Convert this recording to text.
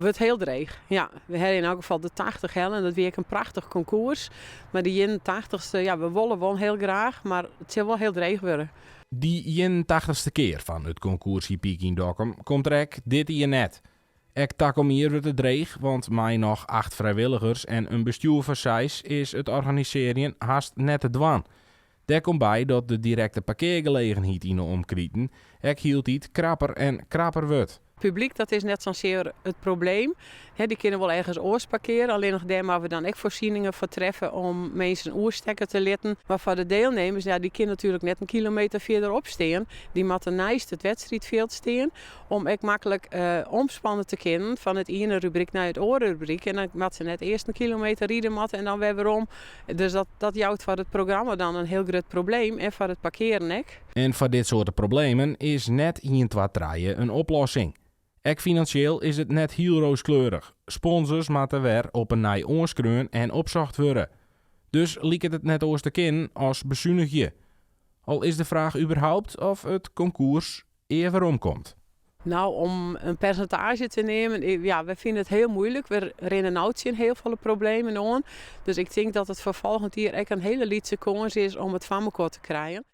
Wurdt hiel dreech, ja. We ha yn elk gefal de 80 helle en dat wie ek in prachtich konkoers. Mar de 81ste, ja, we wolle wol hiel graach, mar it sil wol hiel dreech wurde. Dy 81ste kear fan it konkoers hippyk yn Dokkum komt der ek dit jier net. Ek takom jier wurdt it dreech, want mei noch acht frijwilligers en in bestjoer fan seis is it organisearjen hast net te dwaan. Dêr komt by dat de direkte parkeargelegenheid yn 'e omkriten ek hieltyd krapper en krapper wurdt. Publyk, dat is net sa'n sear it probleem. Dy kinne wol ergens oars parkeare, allinnich dêr moatte we dan ek foarsieningen foar treffe om minsken oerstekke te litten. Mar foar de dielnimmers, ja, dy kinne natuerlik net in kilometer fierderop stean. Dy moatte neist it wedstriidfjild stean om ek maklik omspanne te kinnen fan it iene rubryk nei it oare rubryk. En dan moatte se net earst in kilometer ride moatte en dan wer werom. Dus dat jout foar it programma dan in hiel grut probleem en foar it parkearen ek. En foar dit soarte problemen is net ien twa trije in oplossing. Ek finansjeel is it net hiel rooskleurich. Sponsors moatte wer op 'e nij oanskreaun en opsocht wurde. Dus liket it net oars te kinnen as besunigje. Al is de fraach überhaupt oft it konkoers ea weromkomt. No, om in persintaazje te neamen, ja, we fine it hiel muoilik. We rinne no tsjin hiel folle problemen oan. Dus ik tink dat it foar folgjend jier ek in hiele lytse kâns is om it foar mekoar te krijen.